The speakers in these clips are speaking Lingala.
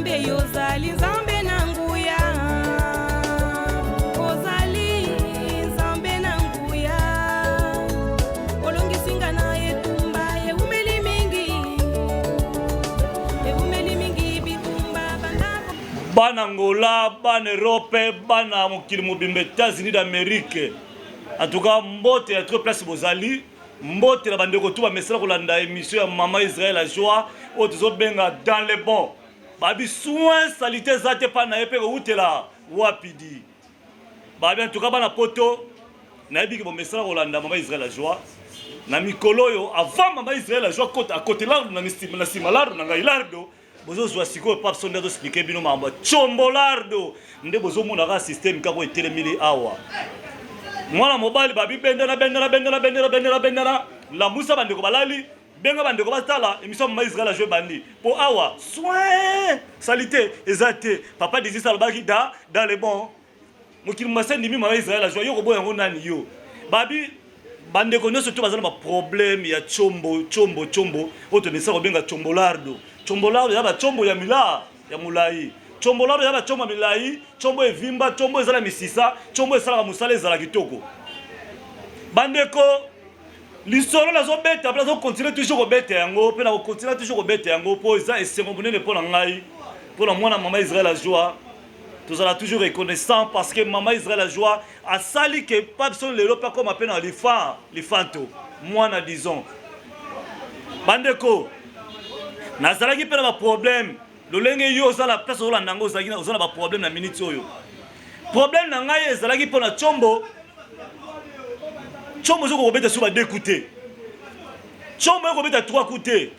Nzambe yozali Nzambe na nguya Ozali Nzambe na nguya Olongisi nga na etumba ewumeli mingi Ewumeli mingi bitumba banda Bana Angola, bana Europe, bana mokili mobimba, Etats-Unis d'Amerique. En tout cas, mbote ya trop place bozali. Mbote na bandeko tu bamesala kolanda émission ya Mama Israël la joie oyo tozobenga dans le bon. Babi soin salite eza te pa na ye mpe kowutela wapi di. Babi en tout cas bana poto nayebi ke bomesala kolanda Mama Israël la joie na mikolo oyo avant Mama Israël la joie kota akote lardo na nsima lardo na ngai lardo Bozozwa sikoyo Pape Sonde azo expliquer bino makambo ya Chombolardo nde bozomona kaka système kaka oyo etelemeli awa. Mwana mobali babi bendana bendana bendana bendana bendana bendana lamusa bandeko balali benga bandeko batala émission mama Israël ajoue bandi po awa soin salite eza te papa Dizis alobaki da dans le bon Mokili mobimba endimi mama Israël azwa yo koboya yango nani yo? Babi bandeko nyonso to baza na baproblème ya chombo chombo chombo oyo tomesana kobenga chombolardo. Chombolardo eza bachombo ya mila ya molai. Chombolardo eza bachombo ya milai, chombo evimba, chombo eza na misisa, chombo esalaka mosala ezala kitoko. Bandeko lisolo nazobeta mpe nazokontinue toujours kobeta yango mpe nakokontinue toujours kobeta yango mpo eza esengo monene mpo na ngai mpo na mwana mama Israël azwa Tozala toujours reconnaissant parce que maman Israël la joie asali que Papson lelo pe akoma pe na lifa lifanto mwana disons. Bandeko nazalaki pe na ba problème lolenge yo oza na place ozolanda yango ozalaki oza na ba problème na minute oyo. Problème na ngai ezalaki mpo na chombo chombo ezokoka kobeta so ba deux coups te. Chombo ekobeta trois coups te.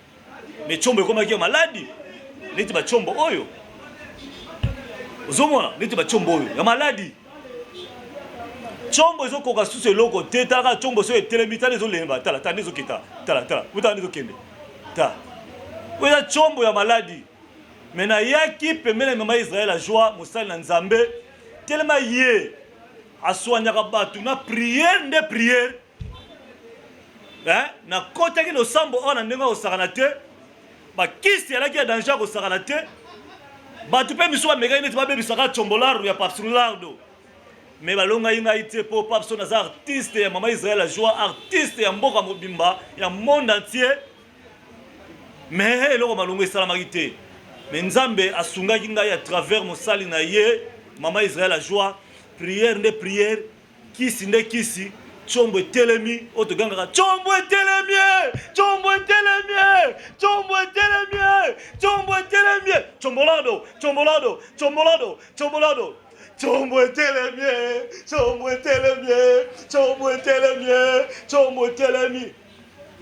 Mais chombo ekomaki ya maladi neti ba chombo oyo ozomona neti ba chombo oyo ya maladi chombo ezokoka susu eloko te tala kaka chombo soki etelemi tala ezolemba tala tala nde ezokita tala tala tala nde ezokende ta oyo eza chombo ya maladi me nayaki pembeni ya mama Israel azwa mosali na Nzambe telema ye aswanyaka bato na priere nde priere Eh, nakotaki losambo oyo na ndenge ya kosakana te, bakisi alaki ya danger ya kosakana te. Bato mpe misusu bamekaki neti babebisaka chombolardo ya Papson-Lardo, me balongaki ngai te mpo Papson aza artiste ya mama Israël la joie, artiste ya mboka mobimba ya monde entier. Me eloko malongo esalamaki te, me Nzambe asungaki ngai à travers mosali na ye mama Israël la joie. Prière nde prière, Kisi nde kisi, tshombo etelemi, oyo togangaka tshombo etelemi, tshombo etelemi, tshombo etelemi, tshombo etelemi, tshombolado, tshombolado, tshombolado, tshombolado. Tshombo etelemi, tshombo etelemi, tshombo etelemi, tshombo etelemi.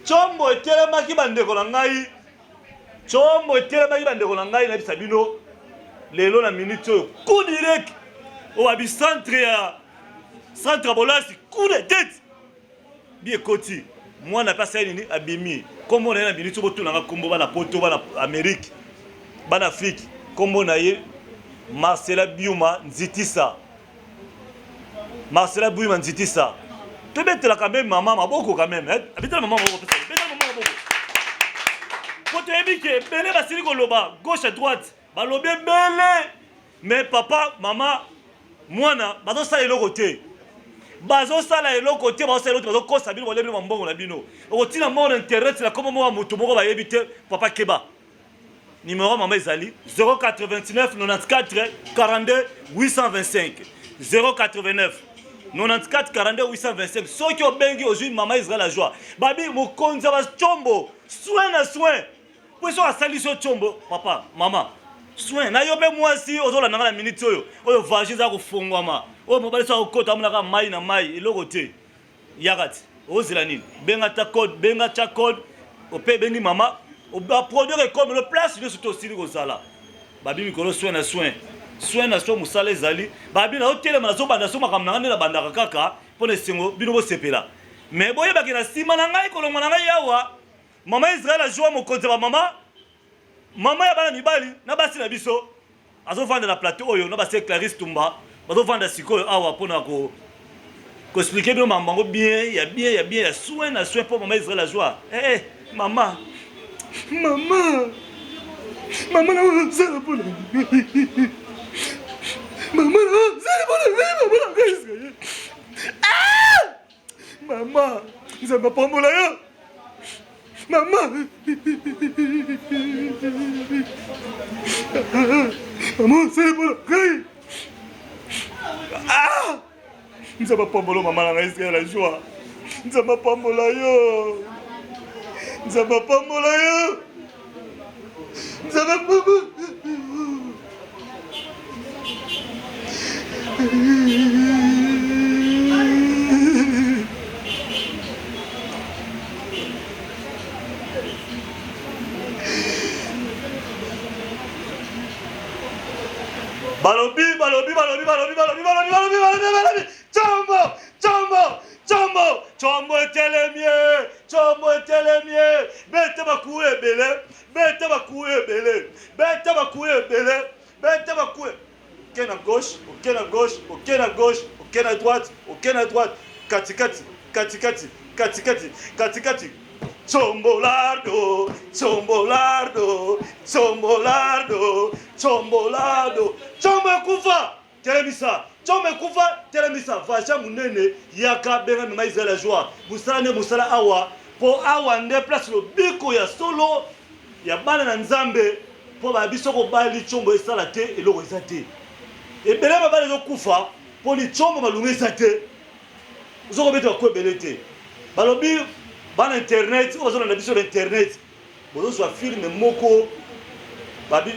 Tshombo etelemaki bandeko na ngai. Tshombo etelemaki bandeko na ngai, nayebisa bino lelo na minute oyo coup direct oyo babi centre ya centre ya bolasi coup de tete bi ekoti mwana mpe asali nini abimi nkombo na ye na minute oyo botuna nga nkombo bana poto bana Amerique bana Afrique nkombo na ye Marcela Biuma Nzitisa Marcela Buyima Nzitisa. Tobetela quand même mama maboko quand même. Eh? Abetela mama maboko pesa. Betela mama maboko. Po toyebi ke ebele basili koloba gauche à droite, balobi ebele mais papa, mama, mwana bazosala eloko te. Bazosala eloko te, bazosala eloko te, bazokosa bino, balia bino bambongo na bino. Okotina mbongo na internet na kombo moko ya moto moko bayebi te, papa keba. Numero ya mama ezali 089 94 42 825 089 94 42 825 soki obengi ozwi mama Israël la joie babi mokonzi ya bacombo soin na soin po soki asalisi yo combo papa mama soin na yo mpe mwasi ozolanda nga na minute oyo oyo vagin eza kofongwama oyo mobali soki akokota amonaka mai na mai eloko te Yaka ti ozela nini? Benga ta code, benga cha code, ope bengi mama, ba produire ekomi le place nyonso to osili kozala. Babi mikolo soin na soin. Soin na soin mosala ezali. Babi na otelema nazo banda so makambo na ngai nde nabandaka kaka mpo na esengo bino bosepela. Mais boyebaki na nsima na ngai kolongwa na ngai awa mama Israël azwa mokonzi ya ba mama mama ya bana mibali na basi na biso azovanda na plateau oyo na base Clarisse Tumba bazovanda sikoyo awa mpona ko koexplike bino mambo yango bien ya bien ya bien ya soin na soin mpo mama Israël azwa eh, eh mama mama Mama na osala mpo na ngai. Mama na osala mpo na ngai, mama na ngai Israël. Ah! Mama, Nzambe apambola yo. Mama. Mama osali mpo na ngai. Ah! Nzambe apambola mama na ngai Israël la joie. Nzambe apambola yo. Nzambe apambola yo. Nzambe apambola Balobi, balobi, balobi, balobi, balobi, balobi, balobi, balobi, balobi, chombo, chombo, chombo, chombo etelemi, chombo etelemi, beta bakuwe ebele, beta bakuwe ebele, beta bakuwe ebele, beta bakuwe. Oke na gauche, oke na gauche, oke na gauche, oke na droite, oke na droite, katikati, katikati, katikati, katikati. Chombolardo, chombolardo, chombolardo, chombolardo, chombo ekufa, telemisa, chombo ekufa, telemisa, vaja munene, yaka benga mema Israël ya joie. Musala nde musala awa, po awa nde place lobiko ya solo ya bana na Nzambe, po ba biso kobali chombo esala te, eloko eza te. Ebele mabala ezokufa po lichombo malunga eza te. Ozo kobeta ba coups ebele te. Balobi bana internet oyo bazolanda biso na internet bozozwa film moko babi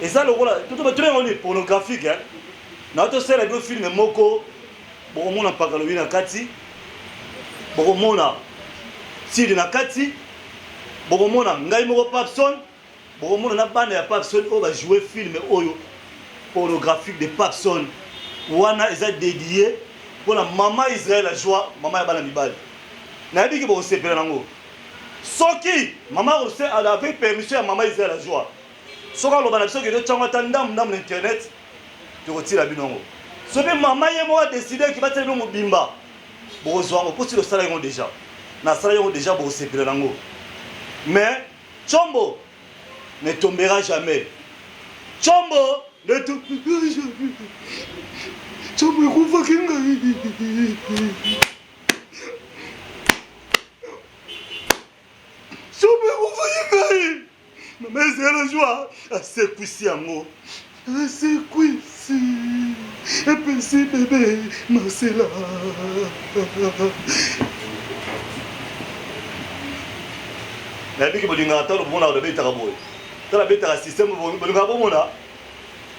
eza lokola tobenga nini pornographique eh? Na tosala bino film moko bokomona mpaka lobi na kati bokomona tili na kati bokomona ngai moko Papson Bokomona na bana ya Papson oyo ba jouer film oyo pornographique de Papson wana eza dedie pona mama Israël la joie mama ya bana mibali. Nayebi ke bokosepela nango. Soki mama Rose avec permission ya mama Israël la joie soki aloba na biso ke totyango ata ndambu ndambu na internet tokotila bino yango. Soki mama ye moko adeside ke batila bino mobimba bokozwa yango mpo sili osala yango deja nasala yango deja bokosepela nango mais Tshombo ne tombera jamais. Tshombo ne tombera jamais. Tshombo ekufaki ngai. Tshombo ekufaki ngai. Mama Ezela joie asekwisi yango. Asekwisi epesi bebe Marcela. Nayebi ke bolingaka ntango bomonaka nabetaka boye, ntango nabetaka système bolingaka bomona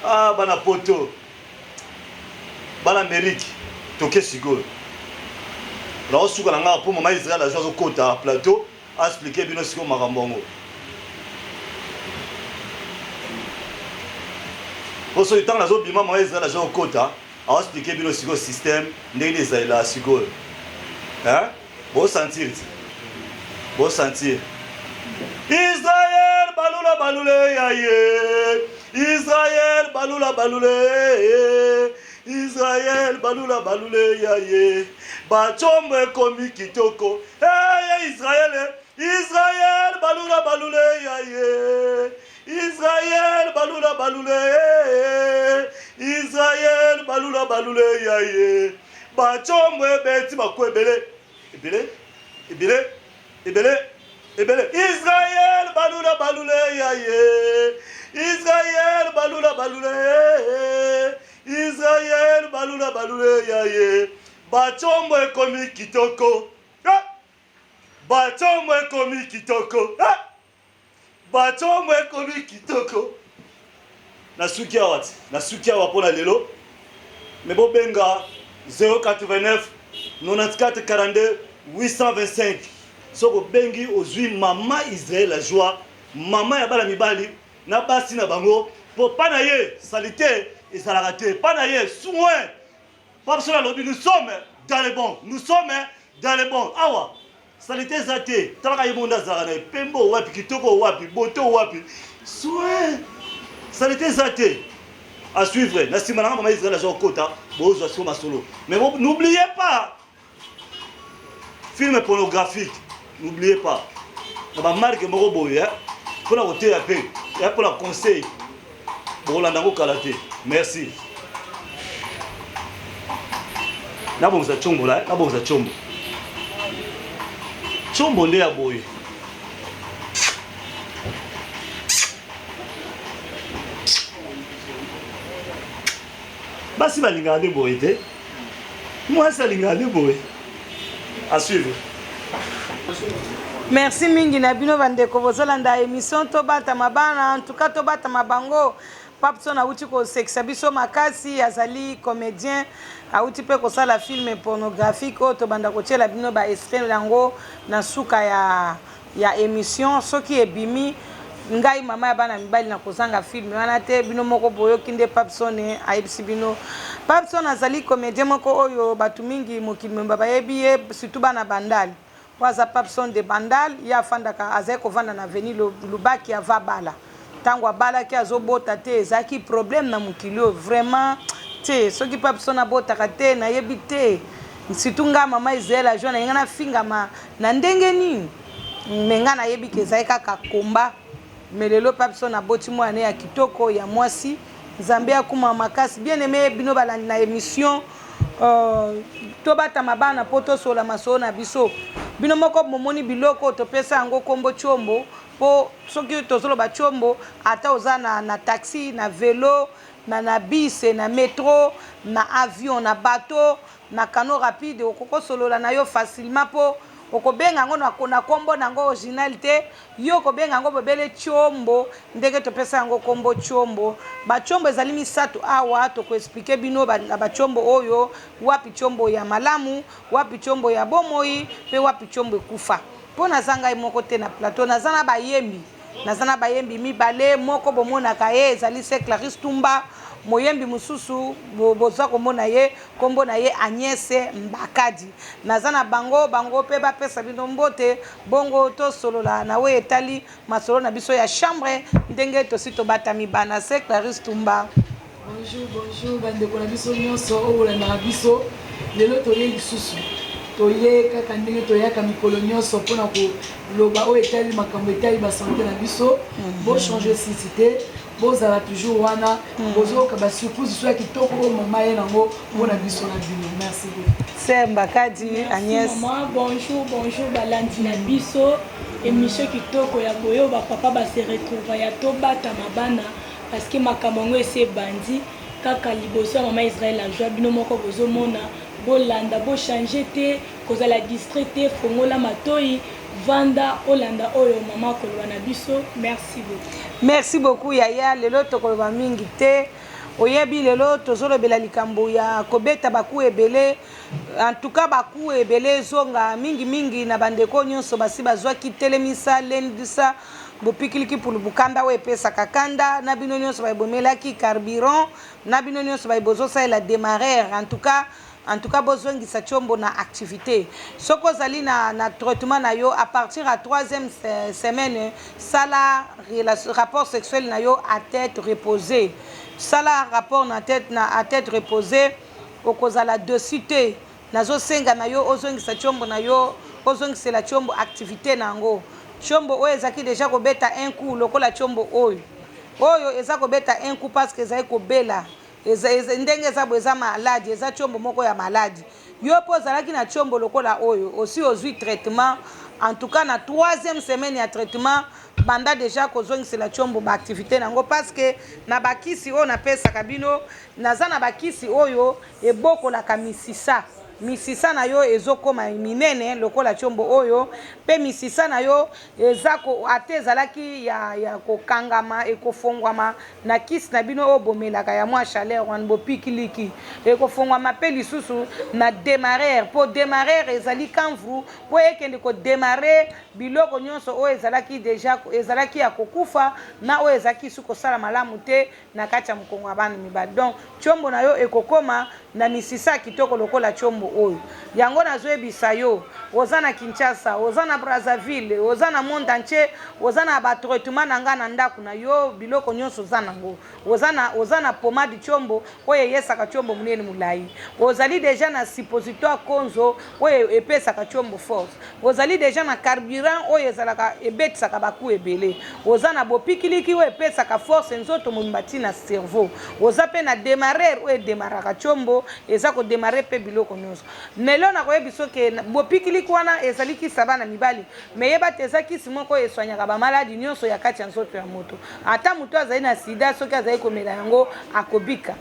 ah, bana poto bana Amerique toke sikoyo naosuka na ngai mpo mama Israel azwi azokota plateau Expliquer bino sikoyo makambo yango. Po soki ntango nazobima mama Israel aza kokota, aexpliquer bino sikoyo système ndenge nini ezalela sikoyo. Hein? Bo sentir ti. Bo sentir. Israël balula balule ya ye. Israël balula balule. Israël balula balule ya ye. Bachombo ekomi kitoko. Hey, Israël, Israël balula balule ya ye. Israël balula balule. Israël balula balule ya ye. Bachombo ebeti bako ebele. Ebele, ebele, ebele, ebele. Israël balula balule ya ye. Israël balula balule. Israël balula balule ya ye. Bachombo ekomi kitoko. Eh! Bachombo ekomi kitoko. Eh! Bachombo ekomi kitoko. Nasuki awa ti. Nasuki awa mpo na lelo. Me bobenga 089 94 42 825 soki obengi ozwi mama Israël la joie, mama ya bana mibali na basi na bango, mpo pa na ye salite ezalaka te, pa na ye soin Pape soki alobi nous sommes dans le bon, nous sommes dans le bon. Awa salite eza te, talaka ye monde azalaka na ye pembe wapi, kitoko wapi, beauté wapi, soin salite eza te. À suivre na nsima na nga mama Israël aza kokota, bozwa siko masolo. Mais n'oubliez pas film pornographique, n'oubliez pas na ba marque moko boye hein, mpona koteya mpe. Ya mpo na conseil, bokolanda yango kala te. Merci. Nabongisa tshombo la, nabongisa tshombo. Tshombo nde ya boye. Basi balingaka nde boye te. Mwasi alingaka nde boye. À suivre. Merci mingi na bino bandeko bozolanda émission Tobatama bana. En tout cas tobatama bango. Papson awuti kosekisa biso makasi, azali comédien, awuti mpe kosala film pornographique oyo tobanda kotiela bino ba extrait yango na suka ya émission. Soki ebimi, ngai mama ya bana mibali na kozanga film wana te. Bino moko boyoki nde Papson ayebisi bino. Papson azali comédien moko oyo bato mingi mokili mobimba bayebi ye, surtout bana Bandal. Po aza Papson de Bandal, ye afandaka, azali kovanda na avenue Lubaki avant abala. Tango abalaki azobota te, ezalaki problème na mokili oyo vraiment te. Soki Papson abotaka te, nayebi te. Surtout nga mama Israël Ajoie, nalinga nafingama na ndenge nini? Mais nga nayebi ke ezali kaka combat. Mais lelo Papson aboti mwana ya kitoko ya mwasi. Nzambe akuma makasi. Bien aimé, bino balandi na émission Tobatama bana po tosola masolo na biso. Bino moko bomoni biloko topesa yango kombo tshombo, po soki tozoloba tshombo, ata oza na taxi, na velo, na bus, na metro, na avion, na bateau, na canot rapide, okoki kosolola na yo facilement po okobenga yango na kombo na yango original te. Yo okobenga yango bobele tshombo, ndenge topesa yango kombo tshombo. Ba tshombo ezali misato awa, toko expliquer bino na ba tshombo oyo, wapi tshombo ya malamu, wapi tshombo ya bomoi, pe wapi tshombo ekufa. Po naza ngai moko te na plateau, naza na bayembi. Naza na bayembi mibale, moko bomonaka ye ezali Sœur Clarisse Tumba, moyembi mosusu boza komona ye, kombo na ye Agnès Mbakadi. Naza na bango, bango pe bapesa bino mbote, bongo tosolola na oyo etali masolo na biso ya chambre, ndenge tosi tobatami bana. Sœur Clarisse Tumba. Bonjour, bonjour bandeko na biso nyonso oyo bolandaka biso. Lelo toye lisusu, toye kaka ndenge toyaka mikolo nyonso mpona koloba oyo etali makambo etali ba santé na biso. Bo changer site te, bozala toujours wana, bozoyoka ba surprise so ya kitoko oyo mama ye nango mpona biso na bino. Merci beaucoup. Sœur Mbakadi, Agnès. Maman, bonjour, bonjour balandi na biso. Émission kitoko ya boye oyo bapapa ba se retrouva ya tobatama bana, parce que makambo yango esi ebandi kaka liboso ya mama Israël Ajoie. Bino moko bozomona, bolanda, bochange te, kozala distrait te, fongola matoi, vanda olanda oyo mama akoloba na biso. Merci beaucoup. Merci beaucoup yaya. Lelo tokoloba mingi te. Oyebi lelo tozolobela likambo ya kobeta baku ebele. En tout cas baku ebele ezonga mingi mingi na bandeko nyonso basi bazwaki telemisa lendisa bopikiliki pulu bukanda oyo epesaka kanda na bino nyonso baebomelaki carburant na bino nyonso baye bozosalela démarreur. En tout cas bozongisa tshombo na activité. Soki ozali na traitement na yo, à partir ya troisième semaine, sala rapport sexuel na yo à tête reposée. Sala rapport na tête na à tête reposée, okozala dessus te. Nazosenga na yo ozongisa tshombo na yo, ozongisela tshombo activité na yango. Tshombo oyo ezalaki déjà kobeta un coup, lokola tshombo oyo eza kobeta un coup parce que ezali kobela. Ndenge eza boye, eza maladi, eza tshombo moko ya maladi. Yo mpo ozalaki na tshombo lokola oyo, osi ozwi traitement, en tout cas na troisième semaine ya traitement, banda déjà kozongisela tshombo baactivité nango, parce que na bakisi oyo napesaka bino, naza na bakisi oyo ebokolaka misisa. Misisa na yo ezokoma minene lokola tshombo oyo, mpe misisa na yo eza ata ezalaki ya kokangama, ekofongwama na kisi na bino oyo bomelaka ya mwa chaleur wana bopikiliki. Ekofongwama mpe lisusu na démarreur, mpo démarreur ezali kamvru mpo ekende kodémarrer biloko nyonso oyo ezalaki déjà ezalaki ya kokufa na oyo ezalaki su kosala malamu te na kati ya mokongo ya bana mibali. Donc tshombo na yo ekokoma na misisa ya kitoko lokola tshombo. biloko oyo. Yango nazoyebisa yo, oza na Kinshasa, oza na Brazzaville, oza na monde entier, oza na ba traitement na nga na ndako na yo, biloko nyonso oza nango. Oza na, oza na pomade tshombo oyo eyesaka tshombo munene mulayi. Ozali dejà na suppositoire konzo oyo epesaka tshombo force. Ozali dejà na carburant oyo ezalaka ebetisaka ba coups ebele. Oza na bopikiliki oyo epesaka force nzoto mobimba ti na cerveau. Oza pe na demarreur oyo e demarraka tshombo, eza ko demarrer pe biloko nionso. Lelo nakoyebiso ke bopikiliki wana ezali kisi ya bana mibali, mais yeba te eza kisi moko e soignaka ba maladi nionso ya kati ya nzoto ya moto. Ata moto azali na sida soki azali komela yango akobika.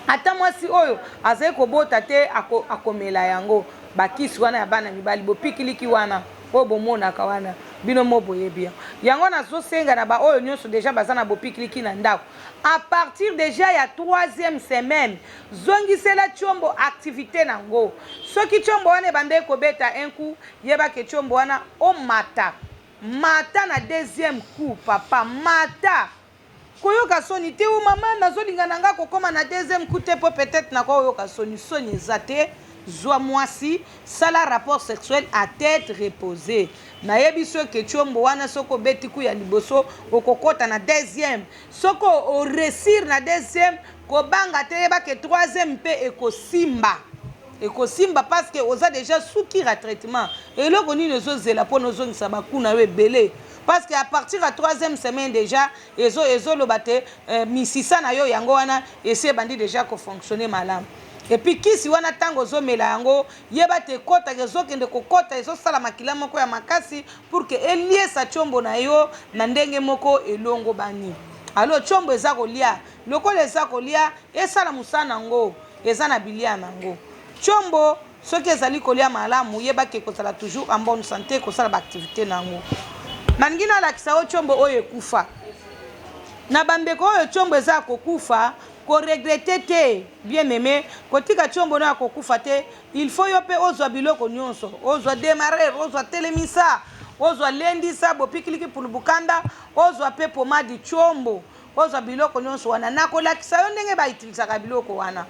Ata mwasi oyo azali kobota te ako, akomela yango. Bakisi wana ya bana mibali, bopikiliki wana oyo bomonaka wana, bino mo boyebi yango. Yango nazosenga na baoyo nyonso deja baza na bopikiliki na ndako, à partir deja ya troisième semaine, zongisela tshombo activite na ngo. Soki tshombo wana ebandaki kobeta un coup, yeba ke tshombo wana omata. Mata na deuxième coup papa, mata! Koyoka soni te oh mama nazolinga na nga kokoma na deuxième coup te po peut-etre nakoyoka soni. Soni eza te, zua mwasi, sala rapport sexuel à tete reposee. Nayebisi yo ke tshombo wana soki obeti coup ya liboso okokota na deuxième. Soki o reussir na deuxième, kobanga te yeba ke troisième pe ekosimba. Ekosimba parce que oza dejà sous cure ya traitement. Eloko nini ozozela pona ozongisa ba coups na yo ebele? Parce que à partir ya troisième semaine dejà ezo ezo loba te misisa na yo yango wana esi ebandi dejà ko fonctionner malamu. Et puis kisi wana tango ozo mela yango yeba te ekotaka ezo kende kokota ezo sala makila moko ya makasi pour que eliesa tshombo na yo na ndenge moko elongobani. Alors tshombo eza kolia lokola eza kolia esala mosala na ngo eza na bilia na ngo. Tshombo Soki ezali kolia malamu, yeba ke ekozala toujours en bonne sante, ekosala ba activites na yango. Nalingi nalakisa yo tshombo oyo ekufa. Na ba ndeko oyo tshombo eza ya kokufa, ko regretter te bien aime, kotika tshombo no ya kokufa te, il faut yo pe ozua biloko nionso, ozua demarrer, ozua telemisa, ozua lendisa, bopikiliki pulubukanda, ozua pe pomade tshombo, ozua biloko nionso wana. Nakolakisa yo ndenge ba utilisaka biloko wana.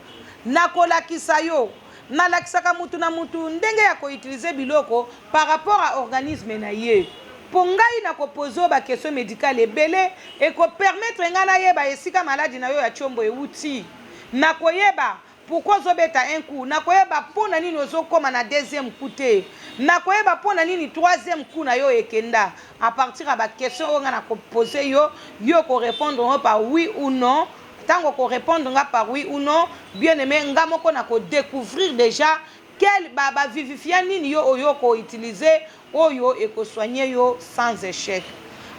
Nakolakisa yo. Nalakisaka mutu na mutu ndenge ya ko utiliser biloko par rapport à organisme na ye. Po ngai nako poser yo ba questions medicales ebele eko permettre ngai nayeba esika maladi na yo ya tshombo ewuti. Nakoyeba pourquoi ozo beta un coup, nakoyeba po na nini ozo koma na deuxième coup te, nakoyeba po na nini troisième coup na yo ekenda à partir ya ba questions oyo ngai nako poser yo, yo oko repondre ngo par oui ou non. Tango oko repondre nga par oui ou non, bien aime nga moko nako decouvrir dejà quel ba ba vivifiant nini yo oyo oko utiliser oyo eko soigner yo sans echec.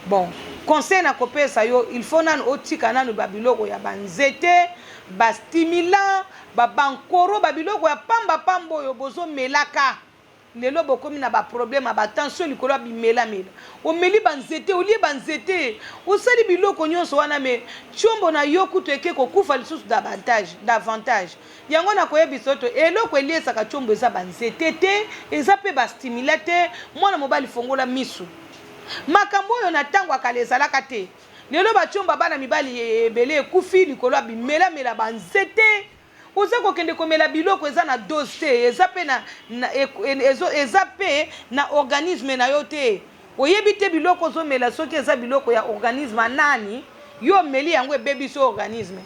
Bon, conseil nako pesa yo il faut nanu otika nanu ba biloko ya ba nzete, ba stimulant, ba bankoro, ba biloko ya pamba pamba oyo bozo melaka. Lelo bokomi na ba problème ya ba tension likolo ya bimela mela. Omeli ba nzete, olie ba nzete, osali biloko nionso wana mais tshombo na yo kutu eke kokufa lisusu davantage, davantage. Yango nakoyebisa yo to eloko eliesaka tshombo eza ba nzete te, eza pe ba stimula te, mwana mobali fongola misu. Makambo oyo na tango ya kala ezalaka te. Lelo ba tshombo ya bana mibali ebele ekufi likolo ya bimela mela ba nzete. Oza kokende komela biloko eza na dose te, eza pe na ezo eza pe na organisme na yo te. Oyebi te biloko ozo mela soki eza biloko ya organisme ya nani, yo omeli yango ebebisi yo organisme.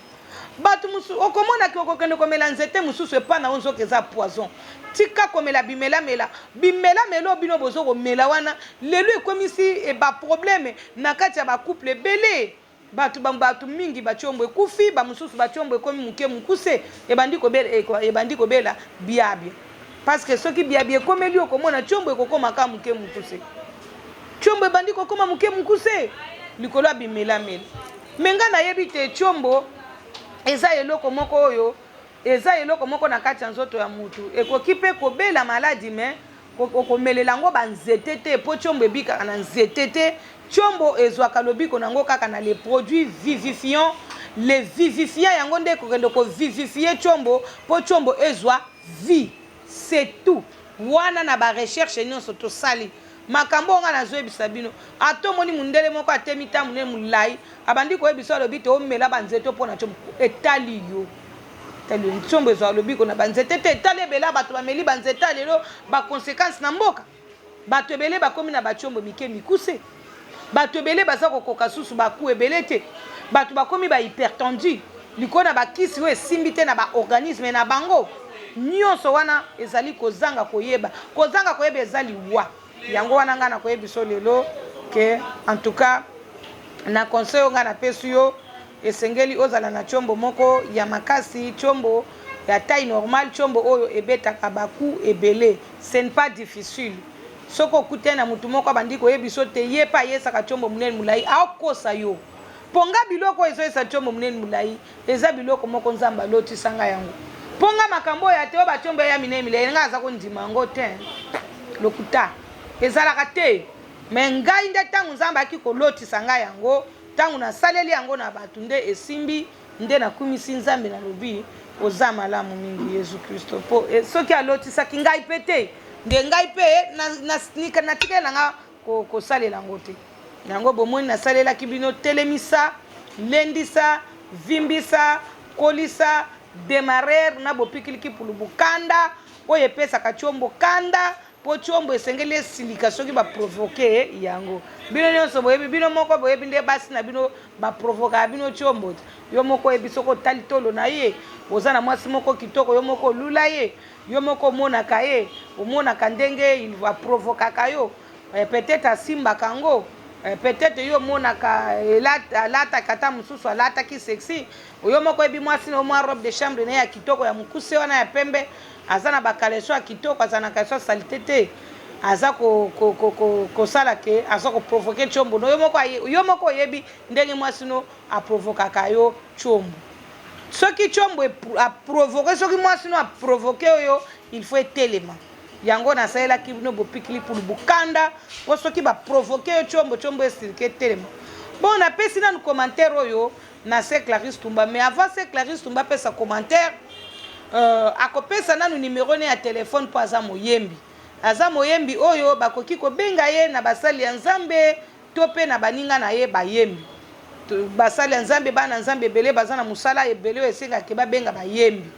Batu mosusu okomona ke okokende komela nzete mosusu epa na yo nzoka eza poison. Tika komela bimela mela, bimela mela oyo bino bozo komela wana lelo ekomisi ba problème na kati ya ba couple ebele. Bato ba bato mingi ba tshombo ekufi, ba mosusu ba tshombo ekomi moke mokuse, ebandi kobela ebandi kobela biabia. Parce que soki biabia ekomeli yo okomona tshombo ekokoma kaka moke mokuse. Tshombo ebandi kokoma moke mokuse likolo ya bimelamela. Mais nga nayebi te tshombo eza eloko moko oyo eza eloko moko na kati ya nzoto ya mutu ekoki pe kobela maladi mais Okomelela yango ba nzete te po tshombo ebikaka na nzete te, tshombo ezwaka lobiko na yango kaka na les produits vivifiants, les vivifiants yango nde ekokende ko vivifier tshombo po tshombo ezwa vie c'est tout. Wana na ba recherches nionso tosali makambo oyo nga nazoyebisa bino ata omoni mundele moko atemi tambu ne mulayi abandi koyebisa yo alobi te omela ba nzete po na tshombo etali yo. Etali yo ntiombo ezwaka lobiko na banzete te. Tala ebele ya bato bameli banzete ya lelo, ba consequences na mboka. Bato ebele bakomi na batiombo mike mikuse. Bato ebele baza kokoka susu ba coups ebele te. Bato bakomi ba hypertendu likolo na ba kisi oyo esimbi te na ba organisme na bango. Nionso wana ezali kozanga koyeba. Kozanga koyeba eza liwa. Yango wana ngai nakoyebiso lelo que en tout cas na conseil oyo ngai napesi yo, esengeli ozala na tshombo moko ya makasi, tshombo ya taille normale, tshombo oyo ebetaka ba coups ebele. Ce n'est pas difficile. Soki okutani na mutu moko abandi koyebiso te ye pe ayesaka tshombo munene mulayi, akokosa yo. Po nga biloko oyo ezoyesa tshombo munene mulayi eza biloko moko Nzambe alotisa nga yango. Po nga makambo oyo ya te oyo ba tshombo eya minene milayi nga naza kondima yango te. Lokuta. Ezalaka te. Mais ngai nde tangu Nzambe ayaki kolotisa nga yango, tangu nasaleli yango na batu nde esimbi, nde nakumisi Nzambe nalobi oza malamu mingi Yezu Christo po soki alotisaki ngai pe te nde ngai pe natikali na nga kosalela yango te. Yango bomoni nasalelaki bino telemisa, lendisa, vimbisa, kolisa, demarrer na bopikiliki pulubu kanda oyo epesaka tshombo kanda Po tshombo esengeli esilika soki ba provoquer yango. Bino nionso boyebi, bino moko boyebi nde basi na bino ba provokaka bino tshombo te. Yo moko oyebi soki otali tolo na ye, oza na mwasi moko kitoko yo moko olula ye, yo moko omonaka ye, omonaka ndenge il a provokaka yo, peut etre asimbaka yango, peut etre yo omonaka alataka ata mosusu alataki sexy, yo moko oyebi mwasi na yo mwa robe de chambre na ye ya kitoko ya mokuse wana ya pembe, Aza na ba caleçon ya kitoko aza na caleçon ya salite te aza ko ko ko ko kosala ke aza ko provoquer tshombo no yo moko yo moko oyebi ndenge mwasi no a provokaka yo tshombo soki tshombo a provoquer soki mwasi no a provoquer yo il faut etelema yango nasalelaki bino bopikili pulubu kanda po soki ba provoquer yo tshombo tshombo esilika etelema bon napesi nanu commentaire oyo na se Clarisse Tumba mais avant se Clarisse Tumba apesa commentaire euh, akopesa nanu numero ne ya telephone po aza moyembi aza moyembi oyo bakoki kobenga ye na basali ya Nzambe to pe na baninga na ye bayembi basali ya Nzambe bana Nzambe ebele baza na mosala ebele oyo esengaka ke babenga bayembi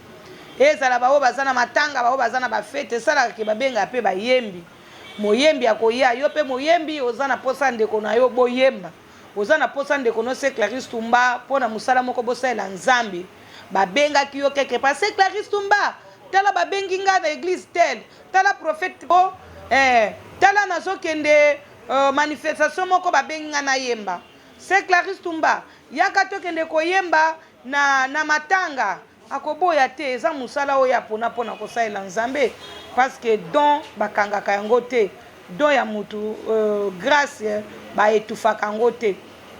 ezala baoyo baza na matanga baoyo baza na bafete esalaka ke babengaka pe bayembi moyembi akoya yo pe moyembi oza na posa ya ndeko na yo boyemba Oza na posa ndeko no se Clarisse Tumba pona musala moko bosalela Nzambe ba bengaki yo quelque part se Clarisse Tumba tala ba bengi nga na eglise tel tala prophète o eh tala nazo kende euh, manifestation moko ba bengi nga nayemba se Clarisse Tumba yaka tokende koyemba na na matanga akoboya te eza musala oyo apona pona kosalela Nzambe parce que don bakangaka yango te don ya mutu euh, grace ba etouffaka yango te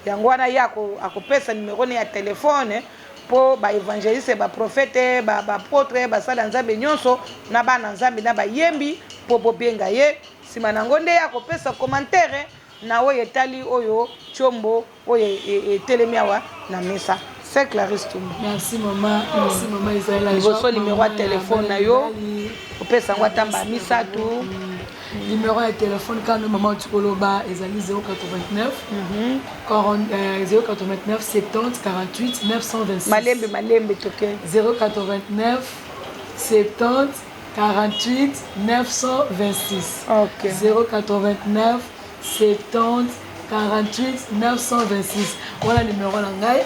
yango wana ye akopesa numero ne ya telephone po ba evangeliste ba prophète ba ba apotre basali ya Nzambe nyonso na bana Nzambe na bayembi po bobenga ye sima na yango nde ye akopesa commentaire na oyo etali oyo tshombo oyo etelemi awa na mesa. C'est Clarisse Tumba. Merci maman, merci maman Israël. Liboso numéro ya téléphone na yo opesa yango ata mbala misato. Numéro ya téléphone kano maman otikoloba ezali 089 089 70 48 926. Malembe malembe toke. 089 70 48 926. OK. 089 70 48 926 wana numero na ngai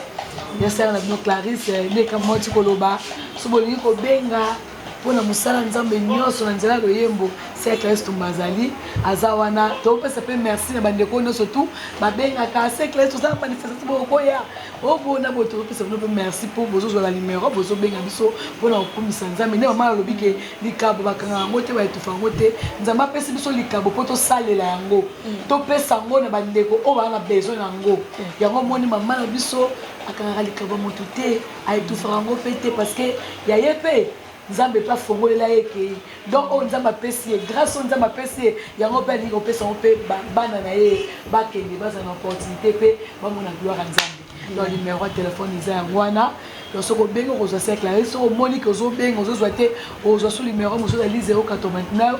yasala na bino clarisse ndeka moti koloba so bolingi kobenga mpo na mosala nzambe nyonso na nzela ya loyembo se clarisse tumba azali aza wana topesa mpe merci na bandeko nyonso tu babengaka se clarisse toza na manifestation bokoya obona boye tozopesa bino mpe merci mpo bozozwa ba numero bozobenga biso mpo na kokumisa nzambe nde mama alobi ke likabo bakanga yango te baetufa yango te nzambe apesi biso likabo mpo tosalela yango mm. topesa yango na bandeko oyo baa na besoin na yango mm. yango omoni mama na biso akangaka likabo ya motu te aetufaka yango mpe te parce que ya ye mpe Nzambe pe afongolela ye ekei donc oyo Nzambe apesi ye grace oyo Nzambe apesi ye yango pe alingi kopesa yango pe bana na ye bakende bazala na opportunité pe bamona gloire ya Nzambe donc numero ya telefone eza yango wana. Donc soki obengi okozwa sœur Clarisse, soki omoni ke ozobenga ozozwa te, okozwa su numero mosusu ezali 089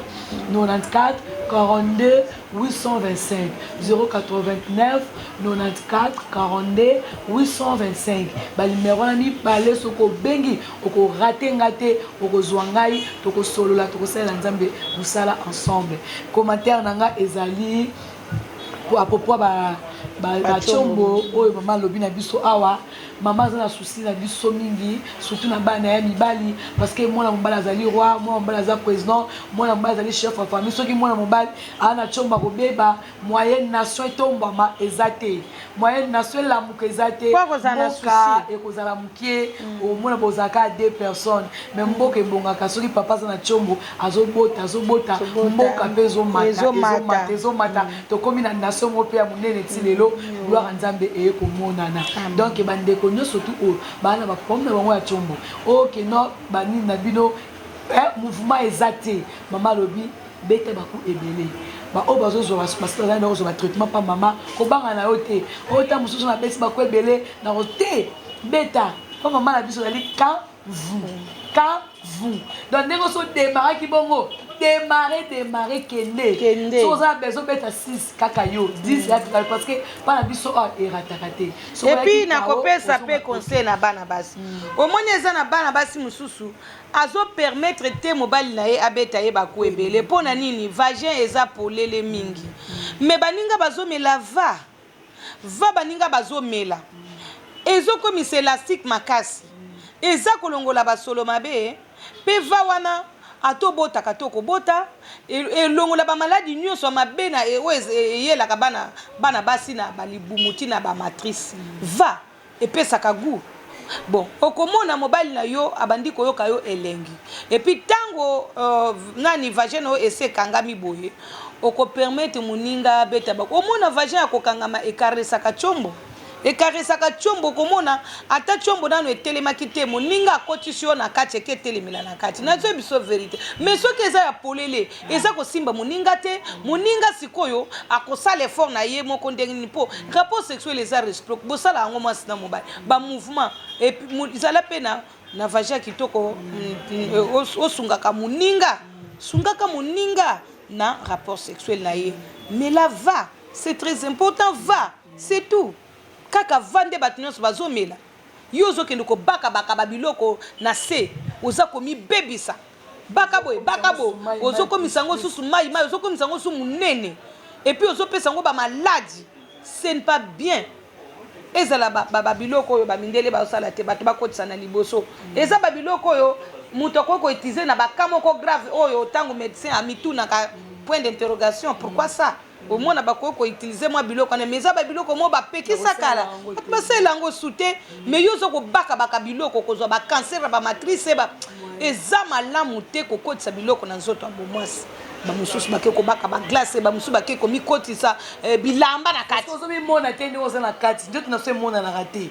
94 42 825, 089 94 42 825. Banimero wana mibale soki obengi okorate nga te, okozwa ngai, tokosolola, tokosalela Nzambe mosala ensemble. Commentaire na nga ezali à propos ba bachombo oyo mama alobi na biso awa. Mama aza na souci na biso mingi, surtout na bana ya mibali, parce que mwana mobali azali roi, mwana mobali aza président, mwana mobali azali chef ya famille. Soki mwana mobali aza na tshombo akobeba, moyen nation etombwama eza te, moyen nation elamuka eza te, mboka ekozala mokie. Omona bozalaka deux personnes, mais mboka ebongaka soki papa aza na tshombo, azobota, azobota, mboka mpe ezomata, ezomata, ezomata. Tokomi na nation moko mpe ya monene ti lelo, gloire ya Nzambe eye komonana. Donc bandeko nyonso tu oyo baa na baproblème na bango ya tshombo, oyo no banini na bino, mouvement eza te, mama alobi beta baku ebele. Baoyo bazozwa, bazali na kozwa batraitement pa mama, kobanga na yo te. Oyo ta mosusu nabeti baku ebele na te, beta mpo mama na biso ezali kavu kavu. Donc ndenge oso démarraki bongo, démarre, démarre, kende. Kende. So oza na besoin obeta 6 kaka yo 10 ya kaka, parce que mpa na biso oyo erataka te. Et puis nakopesa mpe conseil na bana basi. Omoni, eza na bana basi mosusu azopermettre te mobali na ye abeta ye baku ebele. Mpo na nini? Vagin eza polele mingi, mais baninga bazomela va va, baninga bazomela, ezokomisa élastique makasi, eza kolongola basolo mabe. Mpe va wana, ata obotaka te, okobota, elongola bamaladi nyonso ya mabe na oyo eyelaka bana basi na balibumu ti na bamatrice. Va epesaka goût. Bon, okomona mobali na yo abandi koyoka yo elengi. Et puis ntango nani, vagin oyo ese ekangami boye, okopermettre moninga abeta bako, omona vagin ya kokangama ekaresaka tshombo, ekaresaka tshombo. Okomona ata tshombo nano etelemaki te, moninga akotisi yo na kati, eke etelemela na kati. Nazoyi biso vérité. Mais soki eza ya polele, eza kosimba moninga te. Moninga sikoyo akosala effort na ye moko ndenge nini? Mpo rapport sexuel eza réciproque, bosala yango mwasi na mobali, bamouvement. Ezala mpe na vagin ya kitoko, osungaka moninga, sungaka moninga na rapport sexuel na ye. Mais la va, c'est très important, va, c'est tout. Kaka va nde bato nyonso bazomela. Yo ozokende kobakabaka babiloko na se, oza komibebisa. Baka boye, baka boye, ozokomisa yango susu mai mai, ozokomisa yango su monene, et puis ozopesa yango bamaladi. Ce n'est pas bien. Ezala babiloko oyo bamindele bazosala te, bato bakotisa na liboso. Eza babiloko oyo moto akoki koutiliser na baka moko grave, oyo ntango médecin amitunaka point d'interrogation, pourquoi ça? Omona bakoki koutiliser mwa biloko wana, mais eza babiloko mo bapekisa kala, bato basalela yango su te. Mais yo oza kobakabaka biloko, kozwa bacancer ya bamatrice ba, eza malamu te kokotisa biloko na nzoto ya bomwasi. Bamosusu bake kobaka baglace, bamosusu bake komikotisa bilamba na kati. Ozomimona te ndenge oza na kati, nzoto na so emonanaka te.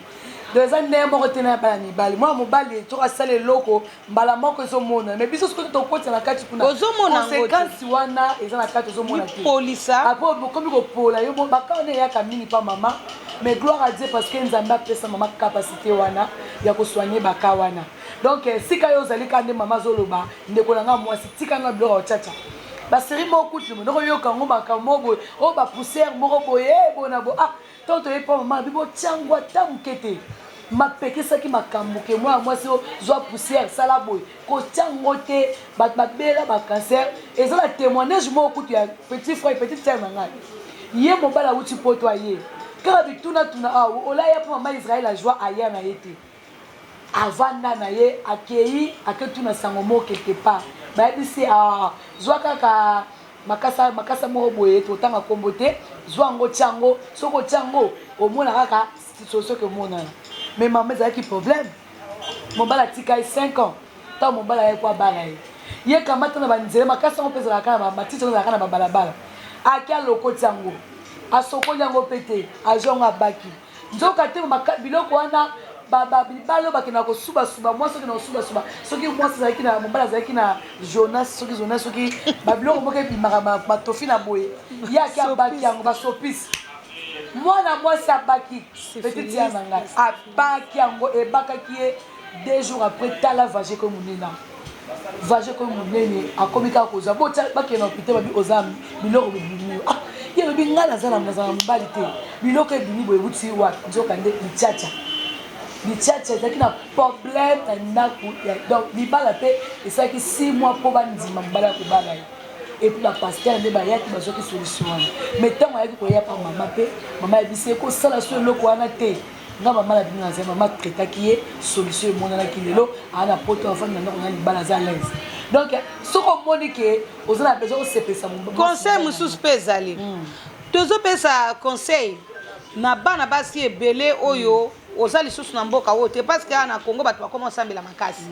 Donc eza ndenge moko te na bana mibali. Mwana mobali soki asala eloko, mbala moko ezomonana, mais biso soki tokotisa na kati kuna, Ozomona yango te. conséquence wana eza na kati, ozomona te. Mipolisa. Après okomi kopola yo baka wana eyaka mingi pa mama. Mais gloire à Dieu, parce que Nzambe apesa mama capacité wana ya kosoigner baka wana. Donc sika yo ozali kaka nde mama azoloba, ndeko na nga mwasi, tika nga biloko ya kotiatia basérie moko kutu ndoko yoka yango, makambo moko boye oyo, bapoussière moko boye, boye na boye. Ah, ntango toyebi mpa mama bibo tiango ata moke te, mapekisaki makambo ke mwana mwasi oyo zwa poussière, sala boye, kotia yango te. Bato babela bacancer. Eza na témoignage moko kutu ya petit frère, petite sœur na ngai. Ye mobali awuti Poto, aye kaka bitunatuna awa, olaya mpo mama Israel azwa aya na ye te, avanda na ye, akei aketuna sango moko quelque part, bayebisi: "Ah, zwa kaka makasa, makasa moko boye, totanga nkombo te, zwa yango, tia yango, soki otia yango omona kaka soki omonana." Mais mama, ezalaki problème. Mobali atika ye 5 ans. Ntango mobali ayaki po abala ye, ye kamata na banzela makasi yango mpe ezalaka na matiti yango, ezalaka na babalabala, ake alokoti yango, asokoli yango mpe te, azwi yango abaki. Nzoka te biloko wana, mibali oyo bakendaka kosubasuba mwasi, okenda kosubasuba, soki mwasi azalaki na mobali azalaki na Jonas, soki Jonas, soki babiloko moko ebimaka matofi na boye, ye ake abaki yango, basopisi. Mwana mwasi abaki petite ya na ngai, abaki yango, ebakaki ye 2 jours après. Tala vagin ekomi monene, vagin ekomi monene, akomi kaka kozwa. Botya, bakende na hôpital, babi oza biloko bibimi. Ah, ye alobi: ngai naza na nazala mobali te, biloko ebimi boye euti wapi? Nzoka nde bitiatia bitiatia ezalaki na problème na ndako. Donc libala mpe esalaki 6 mois mpo bandima mobali ya kobala ye. Et puis bapasteur nde bayaki, bazwaki solution wana. Mais ntango ayaki koya pa mama, mpe mama ayebisi ye kosala so eloko wana te. Nga mama na bino nazali mama, traitaki ye, solution emonanaki. Lelo aa na poto, afandi na ndako na libala, aza l'aise. Donc soki omoni ke oza na besoin osepelisa. Conseil mosusu mpe ezali, tozopesa conseil na bana basi ebele oyo oza lisusu na mboka oyo te, parce que awa na Congo bato bakoma osambela makasi,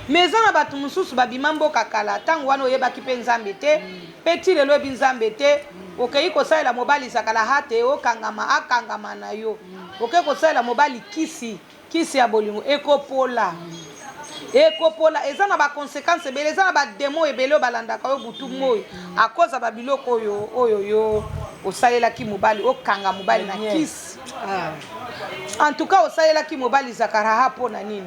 mais eza na bato mosusu babima mboka kala. Ntango wana oyebaki mpe Nzambe te, mpe ti lelo oyebi Nzambe te, okei kosalela mobali zakala ha te, okangama, akangama na yo, okei kosalela mobali kisi, kisi ya bolingo, ekopola, ekopola. Eza na baconséquence ebele, eza na badémon ebele oyo balandaka yo butu moi akoza babiloko oyo yo osalelaki mobali, okanga mobali na kisi. En tout cas, osalelaki mobali zakaraha mpo na nini?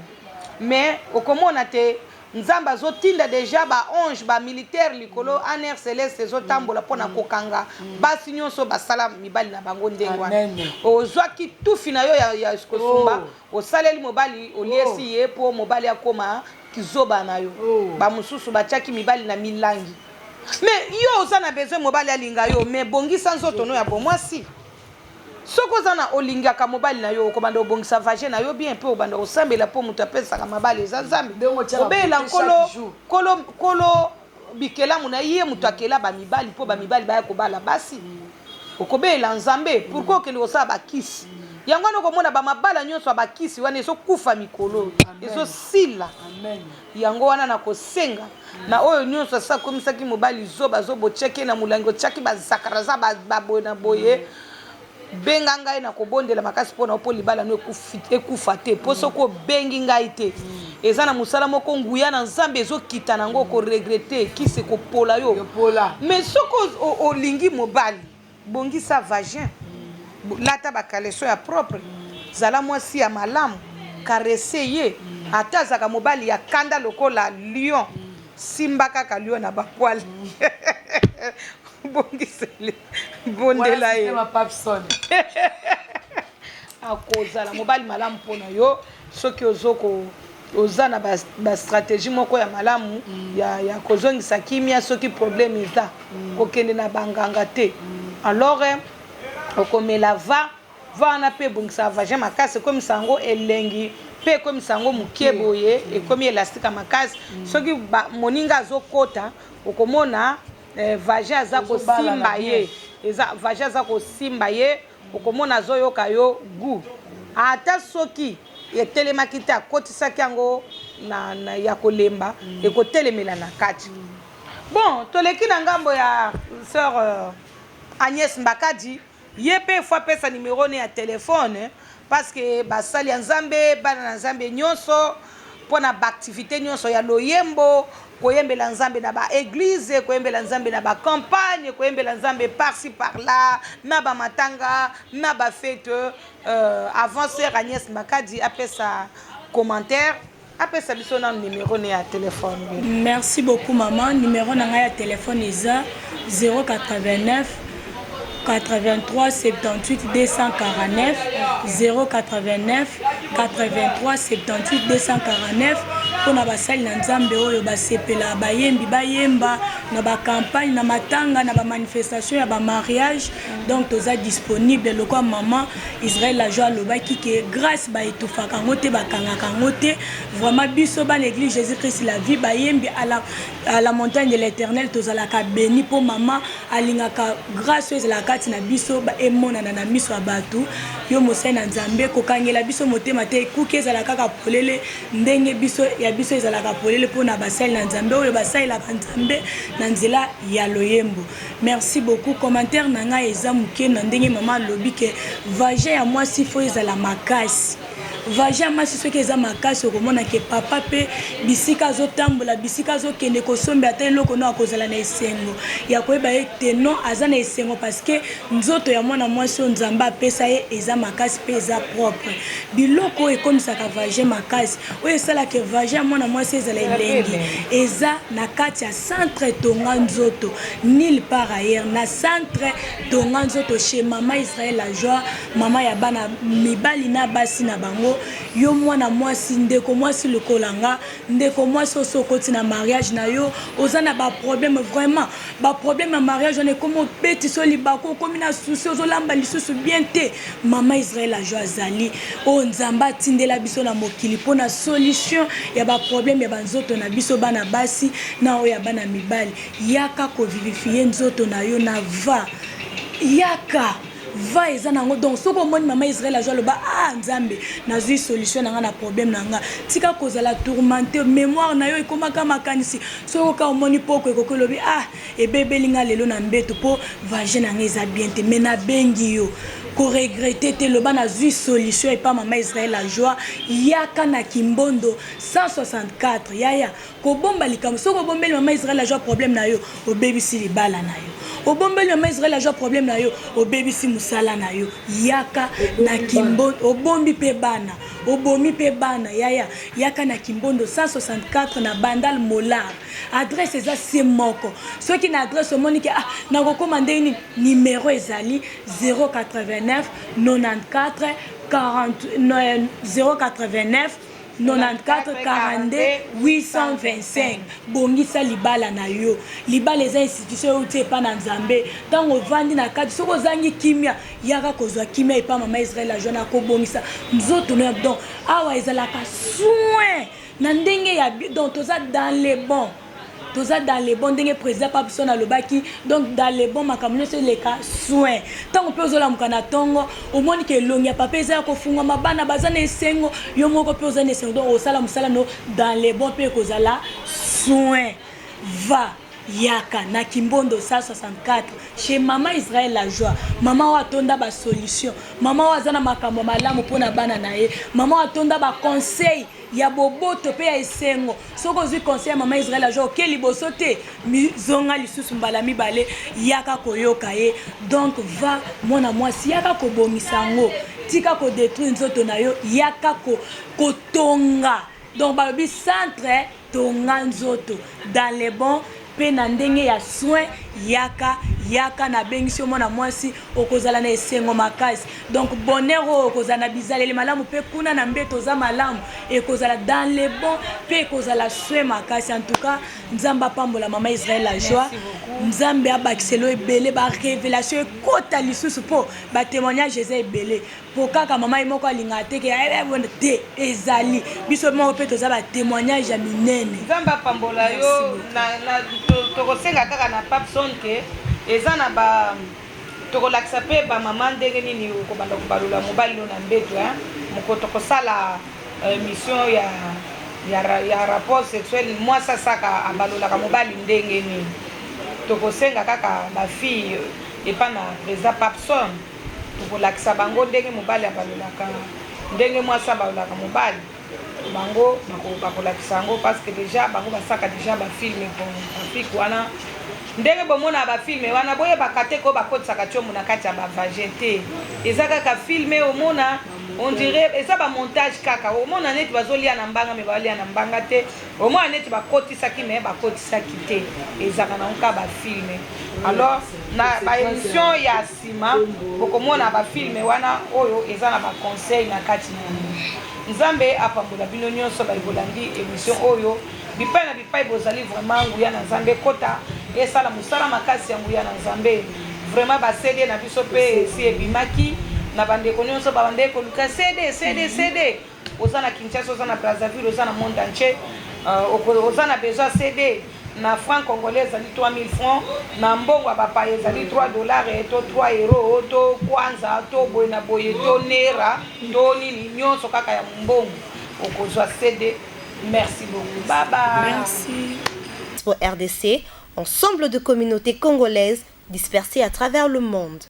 Mais okomona te, Nzambe azotinda déjà baange, bamilitaire likolo, ANR céleste ezotambola mpona kokanga basi nyonso basala mibali na bango ndenge wana. Ozwaki tufi na yo ya kosumba, osaleli mobali, oliesi ye mpo mobali akóma kizoba na yo. Bamosusu batiaki mibali na milangi. Mais yo oza na besoin mobali alinga yo, mais bongisa nzoto no ya bomwasi. Soki oza na olingaka mobali na yo, okobanda obongisa vagin na yo bien, mpe obanda kosambela, mpo moto apesaka mabali eza Nzambe. Obeyela Nkolo, Nkolo, Nkolo bikelamu na ye, moto akela bamibali mpo bamibali baya kobala basi. Okobeyela Nzambe, pourquoi okende kosala bakisi yango wana? Okomona bamabala nyonso ya bakisi wana ezokufa mikolo, ezosila. Yango wana na kosenga na oyo nyonso asa akomisaki mobali zoba zoba, otiaki ye na molangi, otiaki bazakaraza baboye na boye, benga ngai na kobondela makasi mpo na yo, mpo libala no ekufa te. Mpo soki obengi ngai te, eza na mosala moko, nguya na Nzambe ezokita nango, okoregretter, kisi ekopola yo. Mais soki olingi mobali, bongisa vagin, lata bacaleçon ya propre, zala mwasi ya malamu, caresse ye. Ata azalaka mobali ya kanda lokola lion, simba kaka lion na bapoils, bongiseli, bondela ye, akozala mobali malamu mpona yo. Soki ozoko oza na bastratégie moko ya malamu ya kozongisa kimia, soki problème eza, kokende na banganga te. Alors okomela va va wana mpe ebongisaka vagin makasi, ekomisa yango elengi mpe ekomisa yango mokie boye, ekomi élastique ya makasi. Soki moninga azokota, okomona vagin aza kosimba ye, eza vagin aza kosimba ye, okomona azoyoka yo goût. Ata soki etelemaki te, akotisaki yango na ya kolemba, ekotelemela na kati. Bon, toleki na ngambo ya sœur Agnès Mbakadi. Ye mpe faut apesa numéro ne ya telefone, parce que basali ya Nzambe, bana na Nzambe nyonso, mpona baactivité nyonso ya loyembo, koyembela Nzambe na baéglise, koyembela Nzambe na bacampagne, koyembela Nzambe par-ci par-là, na bamatanga, na bafête, avant sœur Agnès Mbakadi apesa commentaire, apesa biso nano numéro ne ya telefone. Merci beaucoup, maman. Numéro na ngai ya telefone eza 089 83 78 249, 089 83 78 249, mpona basali na Nzambe oyo basepela bayembi, bayemba na bacampagne, na matanga, na bamanifestation ya bamariage. Donc toza disponible. Lokola mama Israel Lajo alobaki ke grâce baetufaka yango te, bakangaka yango te. Vraiment, biso bana Église Jésus Christ la Vie, bayembi à la montagne de l'Éternel, tozalaka béni mpo mama alingaka grâce oyo ezalaka kati na biso emonana na miso ya bato. Yo mosali na Nzambe, kokangela biso motema te. Ekuki ezala kaka polele ndenge biso ya biso ezalaka polele mpona basali na Nzambe oyo basalelaka Nzambe na nzela ya loyembo. Merci beaucoup. Commentaire na ngai eza moke na ndenge mama alobi ke vagin ya mwasi faut ezala makasi. Vagin ya mwasi soki eza makasi, okomona ke papa mpe bisika azotambola, bisika azokende kosomba ata eloko no, akozala na esengo ya koyeba ete non, aza na esengo parce que nzoto ya mwana mwasi oyo Nzambe apesa ye eza makasi mpe eza propre. Biloko oyo ekomisaka vagin makasi, oyo esalaka vagin ya mwana mwasi ezala elengi, eza na kati ya centre Tonga Nzoto, nulle part ailleurs. Na centre Tonga Nzoto, chez Mama Israel La Joie, mama ya bana mibali na basi na bango. Yo mwana mwasi, ndeko mwasi lokola nga, ndeko mwasi oso okoti na mariage na yo, oza na baproblème, vraiment baproblème ya mariage wana ekomi obeti so libaku, okomi na souci, ozolamba lisusu bien te, Mama Israel La Joie azali oyo Nzambe atindela biso na mokili mpona solution ya baproblème ya banzoto na biso bana basi na oyo ya bana mibali. Yaka kovivifie nzoto na yo na va, yaka va eza nango. Donc soki omoni Mama Israel azwa, aloba: "Ah Nzambe, nazwi solution na nga na problème na nga." Tika kozala tourmenté, mémoire na yo ekomaka makanisi. Soki oka omoni poko ekoki, olobi: "Ah, ebebeli nga lelo na mbeto mpo vagin na nga eza bien te." Mais nabengi yo, koregretter te. Loba: "Nazwi solution epa Mama Israel La Joie." Yaka na Kimbondo 164. Yaya, kobomba likambo, soki obombeli Mama Israel La Joie problème na yo, obebisi libala na yo. Obombeli Mama Israel La Joie problème na yo, obebisi mosala na yo. Yaka na Kimbondo. Obombi mpe bana, obomi mpe bana. Yaya, yaka na Kimbondo 164, na Bandal Molar. Adresse eza se moko. Soki na adresse omoni ke ah, nakokóma ndenge nini, numéro ezali 089 94 40 089 94 42 825. Bongisa libala na yo. Libala eza institution oyo euti epa na Nzambe. Ntango ovandi na kati, soki ozangi kimia, yaka kozwa kimia epa Mama Israel La Joie na kobongisa nzoto no. Donc awa ezalaka soin na ndenge ya, donc toza dans les bons, toza dans les bons ndenge président Papson alobaki. Donc dans les bons, makambo nyonso eleka soin. Ntango mpe ozolamuka na ntongo, omoni ke elongi ya papa eza ya kofungwama, bana baza na esengo, yo moko mpe oza na esengo. Donc osala mosala no dans les bons mpe ekozala soin. Va, yaka na Kimbondo 164, chez Mama Israel La Joie, mama oyo atonda basolution, mama oyo aza na makambo malamu mpona bana na ye, mama oyo atonda baconseil ya boboto mpe ya esengo. Soki ozwi conseil ya Mama Israel La Joie, oke liboso te, mizonga lisusu mbala mibale, yaka koyoka ye. Donc va, mwana mwasi, yaka kobongisa yango. Tika kodétruire nzoto na yo, yaka kotonga. Donc balobi centre Tonga Nzoto, dans les bons mpe na ndenge ya soin. Yaka, yaka, nabengisi yo mwana mwasi, okozala na esengo makasi. Donc bonheur oyo okozala na bizaleli malamu mpe kuna na mbeto oza malamu, ekozala dans le bon mpe ekozala soin makasi. En tout cas, Nzambe apambola Mama Israel La Joie, Nzambe abakiselo ebele, barévélation ekota lisusu, mpo batémoignage eza ebele, mpo kaka mama ye moko alingaka te ke te, ezali biso moko mpe toza batémoignage ya minene. Nzambe apambola yo. Tokosenga kaka na Papson ke eza na ba, tokolakisa mpe bamama ndenge nini okobanda kobalola mobali no na mbeto. Moko tokosala mission ya rapport sexuel, mwasi asaka abalolaka mobali ndenge nini. Tokosenga kaka bafille epa na président Papson, tokolakisa bango ndenge mobali abalolaka, ndenge mwasi abalolaka mobali. Bango bakolakisa yango parce que déjà bango basaka déjà bafilm pornographique wana. Ndenge bomona bafilm wana, boyebaka te ko bakotisaka tiomo na kati ya bavagin te. Eza kaka film. Omona, on dirait eza bamontage kaka. Omona neti bazolia na mbanga, me bazolia na mbanga te. Omona neti bakotisaki, me bakotisaki te. Ezalaka nango kaka bafilm. Alors na baémission ya nsima, bokomona bafilm wana oyo eza na baconseil na kati na yango. Nzambe apambola bino nyonso bayekolandi émission oyo bipai na bipai bozali. Vraiment, nguya na Nzambe ekota, esala mosala makasi ya nguya na Nzambe. Vraiment, baCD na biso mpe esi ebimaki. Na bandeko nyonso babandeki koluka CD, CD, CD, oza na Kinshasa, oza na Brazzaville, oza na monde entier, oza na besoin CD, na franc congolais ezali 3000 francs, na mbongo ya bapaya ezali 3 dollar to 3 euro to kwanza to boye na boye to nera to nini nyonso kaka ya mbongo, okozwa CD. Merci beaucoup, bye bye. Merci. Pour RDC, ensemble de communautés congolaises dispersées à travers le monde.